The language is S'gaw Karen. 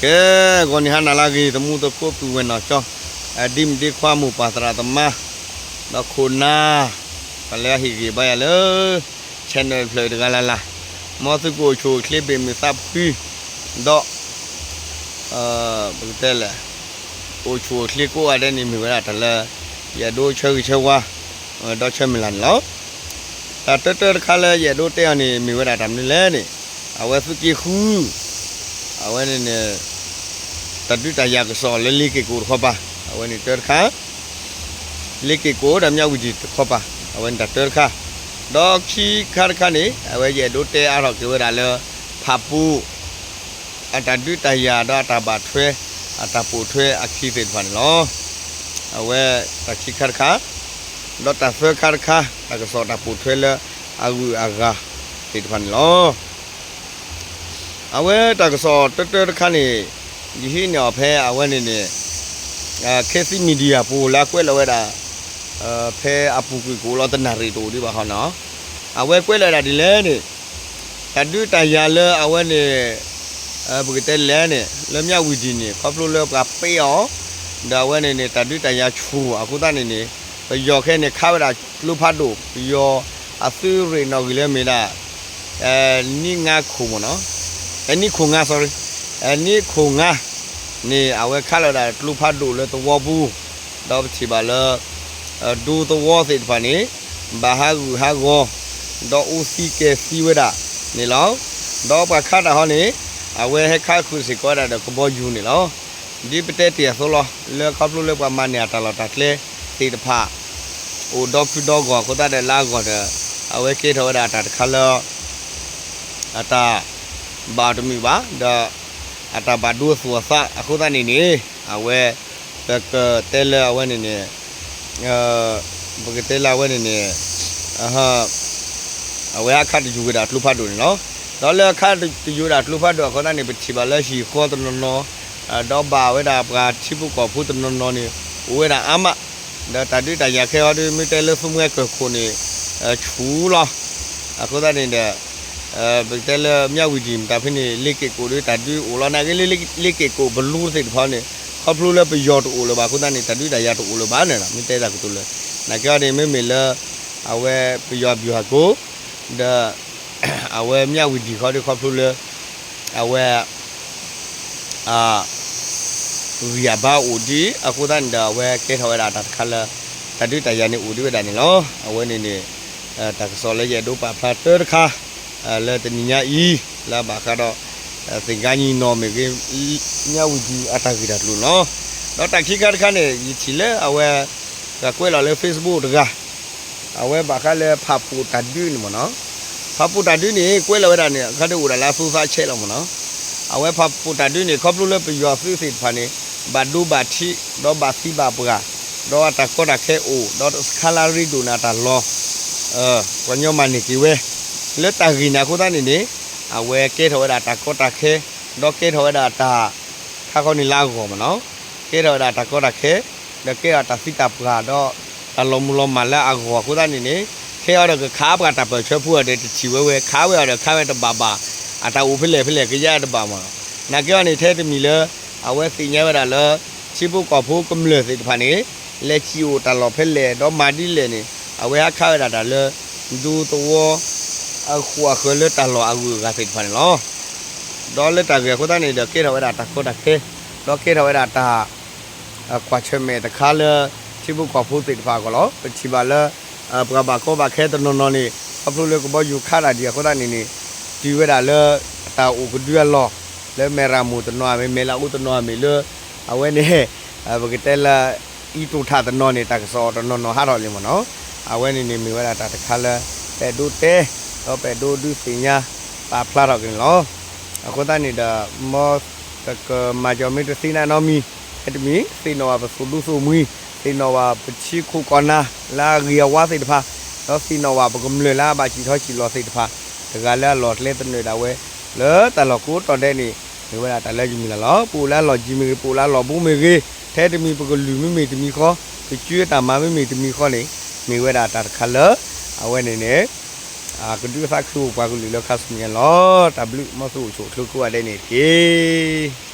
ကဲ, ဂီၤနံၤဟါနၤလၢအဂ့ၤ သမူသကိးပုၢ်ဝဲၢ်နီၢ်ကၠီ, ဒ်မုၣ်ဒ်ခွါမိၢ်ပၢ်သရၣ်သမါ, ဒီးခိၣ်နၢ်, ပှၤလၢအဟ့ၣ်ဂံၢ်ဘါယၤလၢ channel တဖျၢၣ်တဂၤလၢ်လၢ်, မ်သုကအိၣ်ဆူၣ်အိၣ်ချ့ဘၣ်မုာ်သးဖှံ, ဒီး ပကတဲလဲၣ်, အိၣ်ဆူၣ်အိၣ်ချ့ကိးဂၤဒဲးန့ၣ် မ့ၢ်ဝဲဒၣ်တၢ်လၢ ယအဲၣ်ဒိးဆၢဂ့ၤဆၢဝါ, ဒီးဆၢမုၢ်လၢ်န့ၣ်လီၤ. တၢ်တၢတၢတခါလၢယအဲၣ်ဒိးတဲအီၤန့ၣ် မ့ၢ်ဝဲဒၣ်တၢ်မနုၤလဲၣ်န့ၣ်, အဝဲသုးက့ဃု, အဝဲန့ၣ်န့ၣ် တၢ်ဒုးတၢ်ယၤကစီၣ်လၢလ့က့ၣ်ကိၣ်တခီပၤ, အဝဲန့ၣ်တၢတခါ, လ့က့ၣ်ကိၣ်ဒီးမၠးဝံၤဒံၣ်တခီပၤ, အဝဲန့ၣ်တၢ်တၢတခါ, ဒီးခံခါတခါန့ၣ် အဝဲယအဲၣ်ဒိးတဲအါထီၣ်က့ၤဝဲဒၣ်လၢ ဖၣ်ပူၣ် အတၢ်ဒုးတၢ်ယၤဒီးအတၢ်ဘၣ်ထွဲ အတၢ်ပိာ်ထွဲအခံသ့ၣ်တဖၣ်န့ၣ်လီၤ. အဝဲတၢ်ခံခါတခါ, ဒီးတၢ်သၢခါတခါ တၢ်ကစီၣ်တၢ်ပိာ်ထွဲလၢအဂုၤအဂၤသ့ၣ်တဖၣ်န့ၣ်လီၤ. အဝဲတၢ်ကစီၣ်တၢတၢတခါန့ၣ် ယဟံးန့ၢ်အီၤဖဲအဝဲန့ၣ်န့ၣ် Khasi Media ပူၤလၢအကွဲးလီၤဝဲဒၣ် ဖဲအပူၤကွံာ်ကအိၣ်လီၤတနၣ်ရံၣ်တအိၣ်ဒံးဘၣ်ဃီနီၤ, အဝဲကွဲးလီၤဝဲဒၣ်ဒ်လဲၣ်န့ၣ် တၢ်ဒုးတၢ်ယၤလၢအဝဲန့ၣ် ပကတဲလဲၣ်န့ၣ် လၢမၠးဝံၤဒံၣ်န့ၣ် ခီဖျိလၢပှၤပ့အီၤ, ဒီးအဝဲန့ၣ်န့ၣ် တၢ်ဒုးတၢ်ယၤဆူၣ်အဃိသတးန့ၣ်န့ၣ် ပယီၤခဲန့ၣ်ခးဝဲဒၣ်ကျိဖးဒိၣ်, ပယီၤအသုးရ့ၣ်နီၣ်ဂံၢ်လၢမ့ၢ်ဒၣ် နံၣ်ငါခိၣ်မ့ၢ်နီၤ, နံၣ်ခိၣ်ငါ sorry, နံၣ်ခိၣ်ငါန့ၣ် အဝဲခးလီၤဝဲဒၣ်ကျိဖးဒိၣ်လၢသဝီပူၤ, ဒီးပထံၣ်ဘၣ်လၢ ဒူသဝီသ့ၣ်တဖၣ်န့ၣ် ဘၣ်ဟးဂူာ်ဟးဂီၤ ဒီးအူသံကဲၤသံဝဲဒၣ်န့ၣ်လီၤ. ဒီးပှၤခးတၢ်ဟီန့ၣ် အဝဲဟဲခးဃုာ်စ့ၢ်ကီးဝဲဒၣ်ဒီးကဘီယူၤန့ၣ်လီၤ. ဒ်ပတဲတ့ၢ်အသိးလီၤ လၢခီဖျိလၢပှၤမၤန့ၢ်အတၢ်လီၢ်တၢ်ကျဲသ့ၣ်တဖၣ် အိၣ်ဒီဖုဒီဂီၢ်အဃိသတးဒီးလၢအဂီၢ်ဒီး အဝဲကဲထီၣ်ဝဲဒၣ်တၢ်တခါလၢ အတၢ်ဘၣ်တမုာ်ဘၣ် ဒီး အတၢ်ဘၣ်ဒိသူၣ်အသးအဃိသတးန့ၣ်န့ၣ် အဝဲ ပကတဲလၢအဝဲန့ၣ်န့ၣ် ပကတဲလၢအဝဲန့ၣ်န့ၣ် အဝဲအခးတယူၤဝဲဒၣ်ကျိဖးဒိၣ်န့ၣ်လီၤ. ဒီးလၢအခးတယူၤဝဲဒၣ်ကျိဖးဒိၣ်အဃိသတးန့ၣ် ပထံၣ်ဘၣ်လၢဟံၣ်ဃီတနီၤနီၤ ဒီးဘၣ်ဝဲဒၣ်ပှၤထံဖိကီၢ်ဖိတနီၤနီၤန့ၣ် အိၣ်ဝဲဒၣ်အါမး, ဒီးတၢ်ဒုးတၢ်ယၤခဲအံၤဒီး မ့ၢ်တဲလၢသူမှဲကၢၢ်ခိၣ်န့ၣ် ဆူၣ်လီၤ. အဃိသတးန့ၣ်ဒီး ပကတဲလၢမၠးဝံၤဒံၣ်မတၤဖဲန့ၣ် လ့က့ၣ်ကိၣ်ဒီးတၢ်ဒုးအိၣ်လီၤ နာ်က့လၢလ့က့ၣ်ကိၣ်ပလူသ့ၣ်တဖၣ်န့ၣ် ခီဖျိလၢပယီၤတအိၣ်လၢၤဘၣ်အဃိသတးန့ၣ် တၢ်ဒုးတၢ်ယၤတအိၣ်လၢၤဘၣ်န့ၣ်လီၤ. မ့ၢ်တဲတၢ်ကတိၤလၢ နာ်က့အီၤန့ၣ် မ့မ့ၢ်လၢ အဝဲပယီၤဘျုးဟးကိ ဒီး အဝဲမၠးဝံၤဒံၣ်ဃီဒီးခီဖျိလၢ အဝဲ ဂံၢ်အဘါအိၣ်ဒံးအဃိသတးန့ၣ်ဒီး အဝဲကဲထီၣ်ဝဲဒၣ်တၢ်တခါလၢ တၢ်ဒုးတၢ်ယၤန့ၣ်အိၣ်ဒံးဝဲဒၣ်န့ၣ်လီၤ. အဝဲန့ၣ်န့ၣ် တၢ်ကစီၣ်လၢယအဲၣ်ဒိးပာ်ဖျါတၢတခါ လၢတနံၤညါအံၤ လၢအဘၣ်ဃးဒီး သ့ၣ်ကါညီနီၢ်မ့ၢ်ဂ့ၤ မၠးဝံၤဒံၣ်အတၢ်ဂ့ၢ်တၢ်ကျိၤန့ၣ်လီၤ. ဒီးတၢ်ခံခါတခါန့ၣ် ယထံၣ်လၢအဝဲ ပှၤကွဲးလီၤလၢ Facebook တဂၤ အဝဲဘၣ်ဃးလၢဖၣ်ပူၣ်တၢ်ဒုးန့ၣ်မ့ၢ်နီၤ, ဖၣ်ပူၣ်တၢ်ဒုးန့ၣ် ကွဲးလီၤဝဲဒၣ်န့ၣ် အခါဒ်အိၣ်ဒၣ်လၢအသူသးဆဲးလီၤမ့ၢ်နီၤ, အဝဲဖၣ်ပူၣ်တၢ်ဒုးန့ၣ် ခီဖျိလၢပယီၤသုးသ့ၣ်တဖၣ်န့ၣ် ဘၣ်ဒိဘၣ်ထံး ဒီးဘၣ်သံဘၣ်ပှၢ် ဒီးအတၢ်ကီတၢ်ခဲအိၣ် ဒီးစခါလၢအရ့ဒိၣ်န့ၣ်အတၢ်လီၢ် ပှၤညီမၤန့ၢ်က့ၤဝဲ လၢတၢ်ဂ့ၢ်န့ၣ်အဃိသတးန့ၣ်န့ၣ် အဝဲကဲထီၣ်ဝဲဒၣ်တၢ်ကီတၢ်ခဲ ဒီးကဲထီၣ်ဝဲဒၣ်တၢ် ခါဃီန့ၣ်လၢအဂီၢ်မ့ၢ်နီၤ, ကဲထီၣ်ဝဲဒၣ်တၢ်ကီတၢ်ခဲ ဒီးကဲထီၣ်တၢ်သံတၢ်ပှၢ်ဒီး တၢ်လီၤမုၢ်လီၤမၢ်လၢအဂီၢ်အဃိသတးန့ၣ်န့ၣ် ခဲအံၤဒီးကခးပှၤတၢ်ပၢၢ်ဆၢဖိအီၤဒီး တထံၣ်ဝဲဝဲ ခးဝဲအီၤဒီးခးဝဲတဘၣ်ဘၣ် အတၢ်အိၣ်ဖဲလဲၣ်ဖဲလဲၣ်ကယါတဘၣ်မ့ၢ်နီၤ, နာ်က့အီၤန့ၣ် ထဲတမံၤလၢ အဝဲသ့ၣ်ညါဝဲဒၣ်လၢ ထံဖိကီၢ်ဖိကမျၢၢ်သ့ၣ်တဖၣ်န့ၣ် လဲၤစံၣ်အိၣ်တၢ်လီၢ်ဖဲလဲၣ် ဒီးမၤဒ်လဲၣ်န့ၣ် အဝဲဟးခးဝဲဒၣ်တၢ်လၢ ဒူသဝီ အဃိအဃၢၤလၢတၢ်လီၢ်အဂုၤအဂၤသ့ၣ်တဖၣ်န့ၣ်လီၤ. ဒီးလၢတၢ်ဂ့ၢ်အဃိသတးန့ၣ်ဒီး ကဲထီၣ်ဝဲဒၣ်တၢ်ကီတၢ်ခဲ ဒီးကဲထီၣ်ဝဲဒၣ်တၢ် ကွၢ်ဆၢၣ်မဲာ်တခါလၢ ထံဖိကီၢ်ဖိသ့ၣ်တဖၣ်အဂီၢ်လီၤ. ပထံၣ်ဘၣ်လၢ ပှၤဘၣ်ကီဘၣ်ခဲတနီၤနီၤန့ၣ် ခီဖျိလၢကဘီယူၤခးတၢ်ဒံးအဃိသတးန့ၣ်န့ၣ် တုၤဝဲဒၣ်လၢ တၢ်အိၣ်ကဒုအလီၢ် လၢမဲၢ်ရမိၢ်တနီၤဧါမ့ၢ် မဲၢ်လးအိၣ်တနီၤဧါမ့ၢ်လၢ အဝဲန့ၣ် ပကတဲလၢ အံၤတိၢ်ထၣ်တနီၤန့ၣ် တၢ်ကစီၣ်တနီၤနီၤဟးထီၣ်လံမ့ၢ်နီၤ, အဝဲန့ၣ်န့ၣ်မ့ၢ်ဝဲဒၣ်တၢ်တခါလၢ ပအဲၣ်ဒိးတဲ ဒီးပအဲၣ်ဒိးဒုးသ့ၣ်ညါ ပာ်ဖျါထီၣ်က့ၤန့ၣ်လီၤ. အဃိသတးန့ၣ်ဒီး မ်တကမၤကီၤမ့ၢ်တသ့နၤနီတမံၤ ဟဲတမံၤ သ့ၣ်နီၣ်ဘၣ်ပသိၣ်ဒူသိၣ်မှံ သ့ၣ်နီၣ်ဘၣ်ပထံခိၣ်ကီၢ်နၢ်လၢအဂ့ၤအဝါသ့ၣ်တဖၣ် ဒီးသ့ၣ်နီၣ်ဘၣ်ပကမျၢၢ်လၢအဘၣ်စံၣ်ထီၣ်စံၣ်လီၤသ့ၣ်တဖၣ် တဂၤလၢအလီၢ်ကျဲသနၢၣ်ဒၣ်ဝဲ လၢတၢ်လီၢ်ကိးတီၤဒဲးန့ၣ် မ့ၢ်ဝဲဒၣ်တၢ်လၢယမုၢ်လၢ်လီၤ. ပအိၣ်လၢအလီၢ်ယံၤမ့ၢ်ဂ့ၤ ပအိၣ်လၢအလီၢ်ဘူးမ့ၢ်ဂ့ၤ ထဲတမံၤပကလုၢ်မ့မ့ၢ်တမံၤဃီ ပစုတၢ်မၤမ့မ့ၢ်တမံၤဃီန့ၣ် မ့ၢ်ဝဲဒၣ်တၢ်တခါလၢ အဝဲန့ၣ်န့ၣ် ကဒုးသးခုအိၣ်ပှၤကလုာ်လၢခါဆူညါလီၤ. တၢ်ဘျုး မ်သုအိၣ်ဆူၣ်အိၣ်ချ့ကိးဂၤဒဲးန့ၣ်တက့ၢ်.